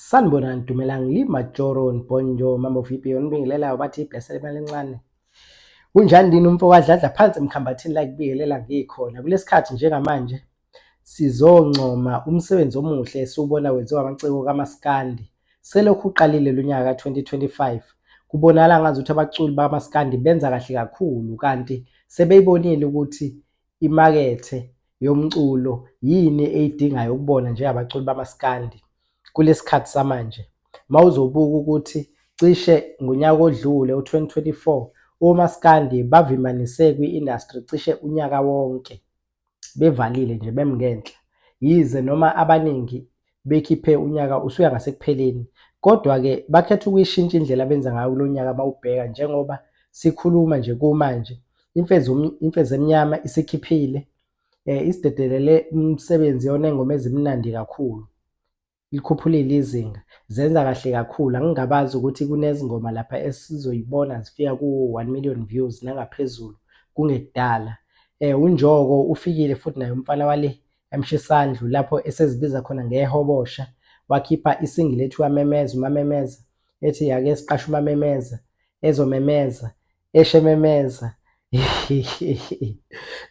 Sanibonani Dumelang le Majoro Nbonjo Mambo Vipi onibingelelayo bathi iblessed imali encane. Kunjani ndini umfo kaDladla phansi emkhambathini la kubingelela ngikhona. Kulesikhathi njengamanje sizoncoma umsebenzi omuhle esiwubona wenziwa amaciko kaMaskandi. Selokhu uqalile lo nyaka ka-2025 kubonakala ngazuthi abaculi bakaMaskandi benza kahle kakhulu kanti sebeyibonile ukuthi imakethe yomculo yini eyidingayo kubona njengabaculi bamaskandi kulesikhathi samanje. Mawuzobuka ukuthi cishe ngonyaka odlule u-2024 omaskandi bavimanise kwi-industry cishe unyaka wonke bevalile nje bemngenhla. Yize noma abaningi bekhiphe unyaka usuya ngasekupheleni kodwa-ke bakhetha ukuyishintsha indlela abenza ngayo kulo nyaka mawubheka njengoba sikhuluma nje kumanje Imfezi Emnyama isikhiphile isidedelele umsebenzi onengoma ezimnandi kakhulu likhuphulile izinga zenza kahle kakhulu angingabazi ukuthi kunezingoma lapha esizoyibona zifika ku-1 million views nangaphezulu kungekudala. UNjoko ufikile futhi naye umfana wale eMshisandlu lapho esezibiza khona ngehobosha wakhipha isingle ethiwa Memeza uMamemeza ethi ake siqashe uMamemeza ezomemeza eshememeza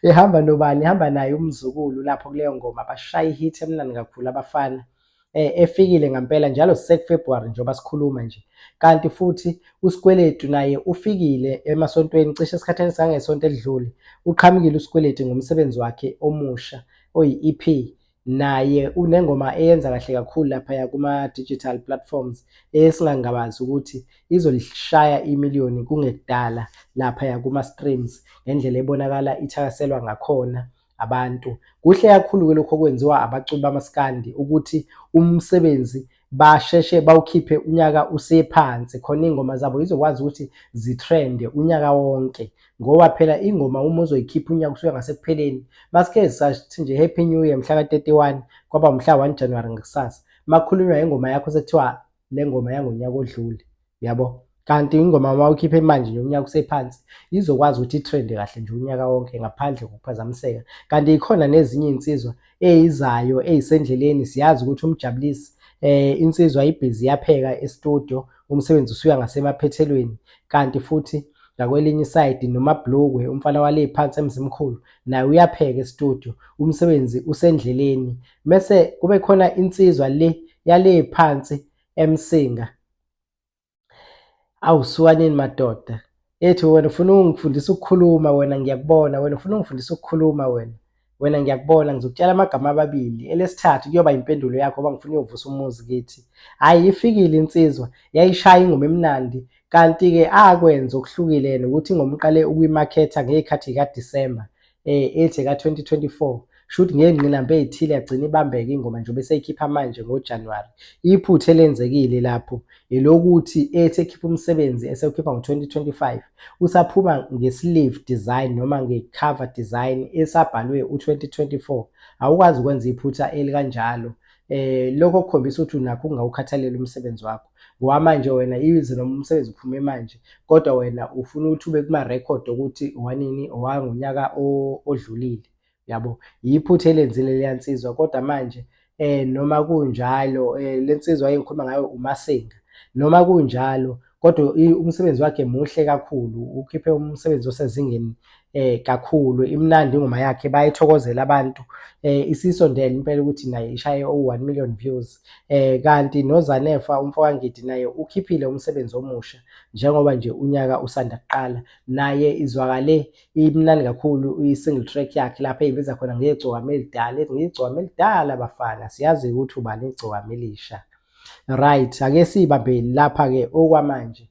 ehamba nobani ehamba naye umzukulu lapho kuleyo ngoma bashaya ihit emnandi kakhulu abafana efikile ngampela njalo sisekuFebruary njengoba sikhuluma nje kanti futhi uSikweletu naye ufikile emasontweni cishe esikhathini sangesonto elidlule uqhamukile uSikweletu ngomsebenzi wakhe omusha oyi-EP naye unengoma eyenza kahle kakhulu laphaya kuma-digital platforms esingangabazi ukuthi izolishaya imiliyoni kungekudala laphaya kuma-streams ngendlela ebonakala ithakaselwa ngakhona abantu. Kuhle kakhulu-ke lokhu okwenziwa abaculi bamaskandi ukuthi umsebenzi basheshe bawukhiphe unyaka usephansi khona iy'ngoma zabo izokwazi ukuthi zitrende unyaka wonke ngoba phela ingoma uma uzoyikhipha unyaka usuka ngasekupheleni masike sathi nje happy new year mhla ka-31 kwaba umhla 1 January ngekusasa makukhulunywa ingoma yakho sekuthiwa le ngoma yangonyaka odlule yabo kanti ingoma uma ukhiphe manje nje unyaka usephansi izokwazi ukuthi itrende kahle nje unyaka wonke ngaphandle kokuphazamiseka kanti ikhona nezinye iy'nsizwa eyizayo eyisendleleni siyazi ukuthi umjabulisi insizwa ibhizi yapheka e-studio umsebenzi usuya ngasemaphethelweni kanti futhi ngakwelinye isayidi noMablukwe umfana wale phansi eMzimkhulu naye uyapheka e-studio umsebenzi usendleleni mese kube khona insizwa le yale phansi eMsinga. Awu sukanini madoda. Ethi wena ufuna ungifundisa ukukhuluma wena ngiyakubona, wena ufuna ungifundisa ukukhuluma wena. Wena ngiyakubona ngizokutshela amagama ababili. Elesithathu kuyoba impendulo yakho ngoba ngifuna uyovusa umuzi kithi. Hhayi ifikile insizwa yayishaya ingoma emnandi kanti-ke akwenza okuhlukile yena ukuthi ingoma uqale ukuyimaketha ngey'khathi zikaDisemba ethi eka-2024 shuthi ngey'ngqinamba ey'thile yagcina ibambeke ingoma njengoba eseyikhipha manje ngoJanuwari. Iphutha elenzekile lapho elokuthi ethi ekhipha umsebenzi esewukhipha ngo-2025 usaphuma nge-sleeve design noma nge-cover design esabhalwe u-2024. Awukwazi ukwenza iphutha elikanjalo. Lokho kukhombisa ukuthi unakho ukungawukhathaleli umsebenzi wakho. Ngoba manje wena yize noma umsebenzi uphume manje kodwa wena ufuna ukuthi ube kuma-record okuthi owanini owangonyaka odlulile yabo. Yiphutha elenzile leya nsizwa kodwa manje noma kunjalo le nsizwa engikhuluma ngayo uMasinga noma kunjalo kodwa umsebenzi wakhe muhle kakhulu ukhiphe umsebenzi osezingeni kakhulu imnandi ingoma yakhe bayithokozela abantu isisondele impela ukuthi naye ishaye o-1 million views kanti noZanefa umfokaNgidi naye ukhiphile umsebenzi omusha njengoba nje unyaka usanda kuqala naye izwakale imnandi kakhulu i-single track yakhe lapho eyibiza khona ngegcokama elidala ethi ngigcokama elidala bafana siyazi ukuthi ubani igcokama elisha. Right, ake siyibambe lapha-ke okwamanje.